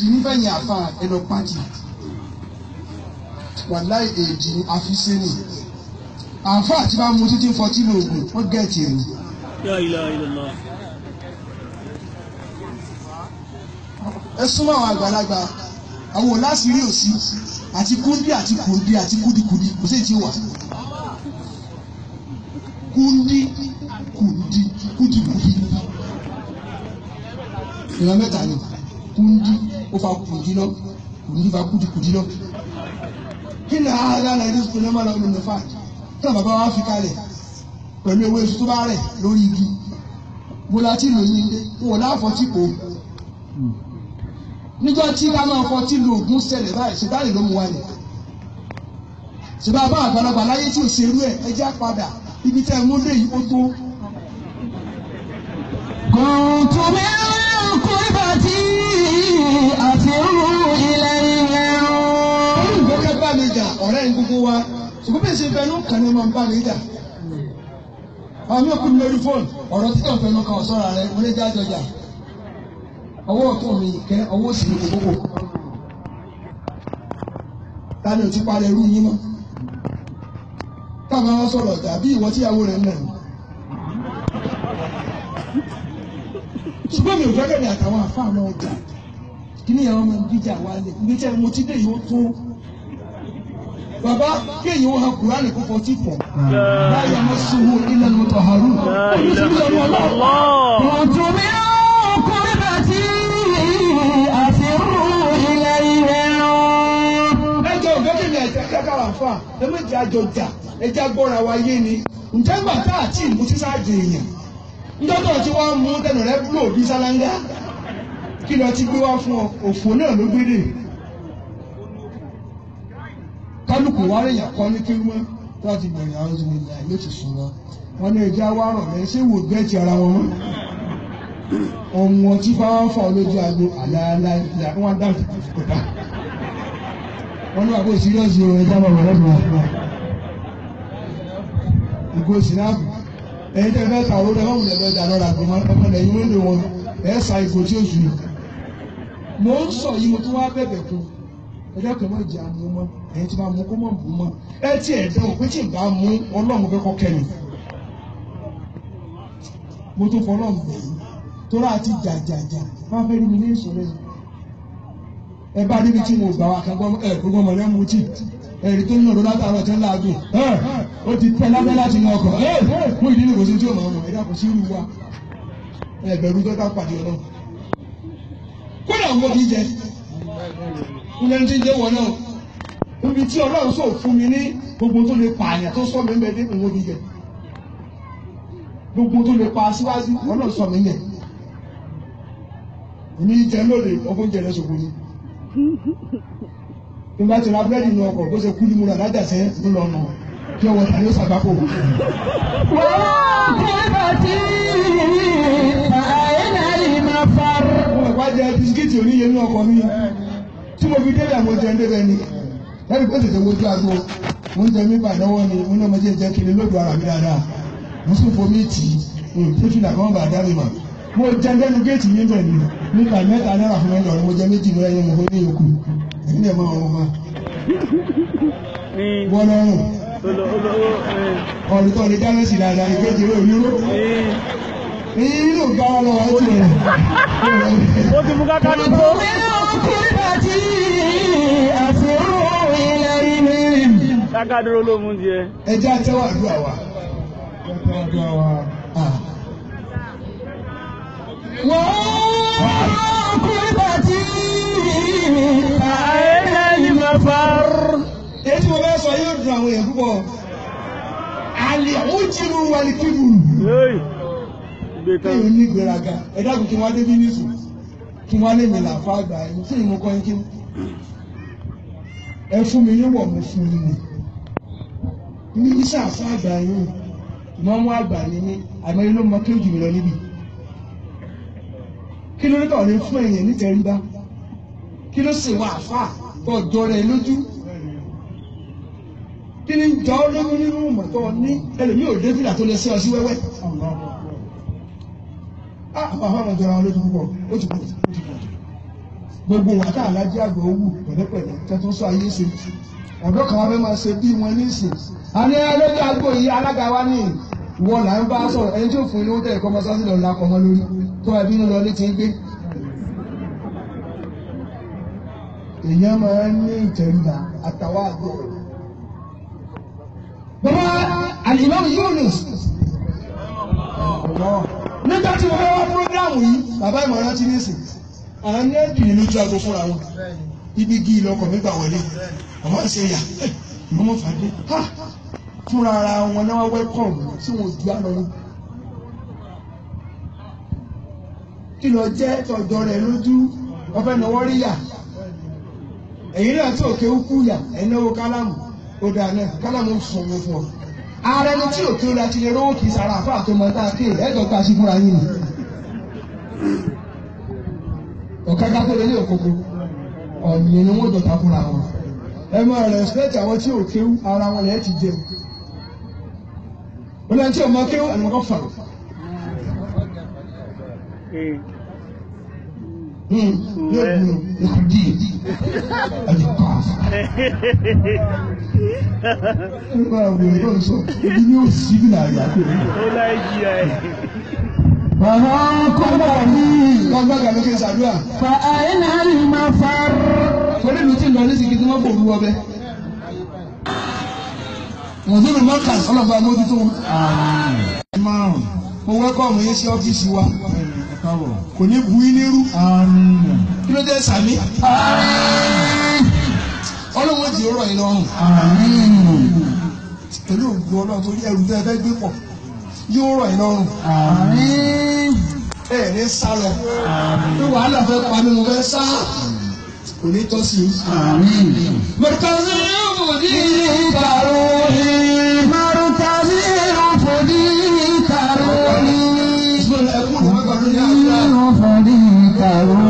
Nífẹ̀yìn àfa ẹlọ pàtì wàláì èjì ni àfisẹ́ ni àfa àti bá mu títí fọtí lóògùn wọ́n gẹ̀ẹ́tì ẹ̀yìn. La ilaha illallah. Ẹ súnmọ́ àwọn àgbàlagbà àwọn òláṣìírí òsì àti kúndí àti kùndí àti kúdìkùdí kò sí èyí tí ó wà. Kúndí kùndí kúdìkùdí ìran mẹ́ta ni kúndí ó fa kùndí lọ kùndí fa kúdìkùdí lọ. Kí ni àádá náà ẹni sùn lọ́mọ lọ́mọ nífa tí àwọn bàbá wa fi kalẹ̀ pẹ̀lú ewé iṣu tó bá rẹ̀ lórí igi mo la ti lòyìn ilé wọn ò láfọ̀ọ́ tí kò níjọ́ tí ká máa fọtí lu ògùn ṣẹlẹ̀ báyìí ṣètàlì ló mú wa nì. Ṣèbá bá àgbàlagbà láyé tí ò ṣerú ẹ̀ ẹ já padà ibi tẹ́ ẹ mú dé yìí ó tó. كنت من قربتي أفر إليهم. Olùgbẹ́kẹ̀ bá mi jà ọ̀rẹ́ ní gbogbo wa ṣùgbọ́n bí ṣe fẹnu kàn ní máa ń bá mi jà. Àwọn mi ò kú mi lórí fóònù ọ̀rọ̀ títọ̀ fẹnu kan ọ̀sọ́ra rẹ̀ mo lè já jọjà. Ọwọ́ ọ̀tún mi kẹ́ ọwọ́ òsì mi kò gbogbo. Ta ni ò ti parẹ́ irú yín mọ́? Táwọn máa ń sọ̀rọ̀ dàbí ìwọ tíyàwó rẹ̀ ń nà ní. Ṣùgbọ́n mi ò fẹ́ kẹ́mi àtàwọn àfáà náà jà. Kí ni ìyàwó máa ń díjà wálé? Ibi tí mo ti dé yìí ó tó. Bàbá kí èyí ó han Kùránì kó fọtí pọ̀. Láyé ọmọ sùnwó ilẹ̀ lọ́tọ̀ Harun. La ilaha illallah. كنت من قربتي أفر إليهم. Ẹjọ́ ògbẹ́kẹ̀mí ẹ̀jẹ̀ kẹ́kọ̀ọ́ àfà ẹ méjì àjọ jà ẹjẹ́ agbóra wa yé ni. Ǹjẹ́ ìgbà tá àti ìmú sísá jẹ èèyàn? Ǹjọ́ tó ti wá mú tẹnu rẹ búlò bí sálángá? Kí lọ ti gbé wá fún ọ? Òfò náà ló gbé dè. Kálukú wa rèèyàn kọ́ ní kí wọ́n tó ti bẹ̀rẹ̀ àwọn ọmọ ìlà yóò ti sùn lọ. Wọ́n ní ẹja wá rọ̀ lẹ́ ṣé wò gẹ́ẹ̀tì ara wọn mọ́? Ọmọ tí fáwọn fà lójú agbo àlàálá ìlà wọn dáhùn kò dá. Wọ́n ní àbò síríọ̀sì o ẹja máa wọ̀ lọ́dún wa. Ìgò sinapu ẹ̀yin tẹ́ fẹ́ ta owó tẹ́ fẹ́ wùlẹ̀ lọ́jà lọ́ra gbọmọ ọmọ lẹ́yìn wíńdò wọn ẹ̀ sa ìgò tí ó sùn. Mo ń sọ yìí mo tún wá bẹ̀bẹ̀ kún ẹjọ́ kan máa jẹ àmú mọ́ ẹ̀yin tí máa mú kó mọ̀ bù mọ́ ẹ tí ẹ̀ dán òpin tí ì bá mú Ọlọ́run fẹ́ kọ́ kẹ́mi. Mo tún fọ Ọlọ́run bẹ̀rù torí àti jàjàjà máa fẹ́ rí mi ní ìṣòro yìí. Ẹ bá níbi tí mo gbà wá kan gbọ́ ẹ gbogbo ọmọ lẹ́mu tí ẹ̀rí tó ń lò látàárọ̀ tí ń láàgùn ẹ ó ti tẹ́ lábẹ́ láti inú ọkọ̀ ẹ mú ìdílé kò sí tí ó máa mọ̀ ẹ dákun sí irú wa ẹ bẹ̀rù tó dá pàdé Ọlọ́run. Kódà mo kì í jẹ ilé tí ń jẹ́ wọ̀ náà níbi tí Ọlọ́run sọ fún mi ní gbogbo tó lè pààyàn tó sọ mi ń bẹ dé òun kì í jẹ gbogbo tó lè pa síwájú Ọlọ́run sọ mi ń bẹ èmi jẹ lóde ọkọ̀ jẹ lẹ́sọ̀kọ̀ ni bí n bá ti ra búrẹ́dì nù ọkọ̀ bó ṣe kú ní mo rà lájàṣẹ́ ń lọ nù kí ọwọ́ tàbí ó ṣàgbákò. وقربتي فأين المفر؟ Mo mọ̀ pá jẹ bisikíìtì oníye nínú ọkọ̀ mi tí mo fi débẹ̀ mo jẹun débẹ̀ ni lẹ́yìn pé tètè wojú aago mo ń jẹ mí bà lọ́wọ́ ni mo ní ọmọdé jẹ́ kiri lójú ara mi dáadáa mo sì fomi tì í tó fi làkọ́ bà dá mi mà mo jẹ lẹ́nu géètì mi bẹ̀ ni nípa mẹ́ta náírà fún mi lọ́rùn mo jẹ méjì mo lẹ́yìn mo fún ní yòókù èmi náà máa rọrùn ma Ní wọ́n lọ́rùn olo olo ọ̀rùn tó lè dáná sí dáadáa ìkejì rẹ̀ oníró inú gara lọ́wọ́ ẹ̀ tì rẹ̀. Ó ti mú káká dúró. من قربتي أفر إليهم. Káká dúró ló mú tiẹ̀. Ẹ jẹ́ àtẹ́wọ́ àdúrà wa. Ah. وقربتي فأين المفر؟ Èyí tí mo fẹ́ sọ yóò dùn àwọn èèyàn púpọ̀. Àlè òjìrú wàlíkìrù. Hey. Gbé kan. Kéèyàn ní ìgbéraga. Ẹ dákun kí wọ́n á débí nísù. Kí wọ́n á lè mi làáfà àgbà ẹni tí ìmú kọ́ yín kí. Ẹ fún mi níwọ̀ mo fún yín ni. Ní iṣẹ́ àfà àgbà yín. Ìmọ̀ọ́mú àgbà ni mí. Àmọ́ ilé mọ kéjì mi lọ níbí. Kí ló ní tọ̀ ní fún èèyàn nítẹríba? Kí ló sì wà àfà tó jọ rẹ̀ lójú? Kí ni jọ ọ́ lójú nínú mọ̀tọ́ ní ẹlòmíì ò dé fìlà tó lè ṣe ọ sí wẹ́wẹ́? Àwọn afáàmọ̀ jọra wọn lójú púpọ̀, ó ti pọ̀ jù, ó ti pọ̀ jù. Gbogbo wa tá alájí àgbà owó pẹ̀lẹ́pẹ̀lẹ́ tẹ́tún sọ ayé ṣe. Ọ̀dọ́ kan wá fẹ́ máa ṣe bí wọn nísìn. Àní alójú àgbo yìí alága wa ní ìwọ là ń bá sọ̀rọ̀ ẹni tí ó fún ilé tẹ̀lé kọ́ mọ́sáàsì lọ la kọ́ mọ́ lórí tó bá bínú lọ létí ń gbé. Èèyàn máa ń ní ìtẹríba àtàwọn àgbo. Bàbá Al-Imam Yunus nígbà tí mo fẹ́ wá púrógíráàmù yìí bàbá ìmọ̀ràn ti ní sìn àwọn ní ẹ̀dì ní lójú aago fúnra wọn ibi gí ilọkọ̀ mi gbà wọlé ọmọ ṣe yà ìmọ̀ fàdé ha fúnra ara wọn náà wẹ́kọ̀mù tí wọn ò ju àlọ́ wọn. Kí lọ jẹ́ tọ̀dọ̀ rẹ̀ lójú ọfẹ́ náwó rí yà èyí náà tí òkè ń kú yà ẹ̀ náwó kálámù ó dáa náà kálámù ń fún wọn fún ọ. Ara ẹni tí òkè ó ti lè rówó kì í sara àfa àtọmọ tá a ké ẹ̀ẹ́dọ̀ gba sí fúnra yín ni. Ọ̀káká tó lé ní òkòkò ọ̀nìyàn ni wọ́n dọ̀tà fúnra wọn. Ẹ máa rẹ̀spẹ̀tì àwọn tí ò kéwú ara wọn lẹ́ẹ̀ ti jẹun. Ó lẹ́ni tí ò mọ kéwú àni mọ̀ kọ́ fà. Yóò gbúrò ìkùdí ẹ̀dì kọ́. Nígbà wo ló ń sọ ibi ni ó sì bí làyà pé. Ó láì jí ẹ. Bàbá kọ́bà ní. Lọ́gbọ́n àgbà ló ké sàdúrà. Fa àìnà al-mafar. Torí ìlú tí ń lọ ní sìkì tí wọ́n kò rú ọbẹ̀. Mùsùlùmí Mọ́kàs ọlọ́ba mójútó wọn. Márùn-ún. Mo wẹ́kọ̀mù yín sí ọ́fíìsì wa. Ẹ káàbọ̀. Kò ní bu yín nírú. Àmín. Kí ló dé sàmí? Ọlọ́run ti rọ̀ yín lọ́rùn. Àmín. Pẹ̀lú ògùn Ọlọ́run torí ẹrù tẹ́ ẹ fẹ́ gbé pọ̀ yóò rọ̀ yín lọ́rùn. Àmín. Ẹ ní sá lọ. Bí wàhálà fẹ́ pa mí mo fẹ́ sá. Kò ní tọ́ sí i. Àmín. Mọ̀tàzí ìbùdí Karuhi. Markazi rufudi karuhi. Ẹkún ní mẹ́gbàá lórí àdúrà. Rufudi karuhi.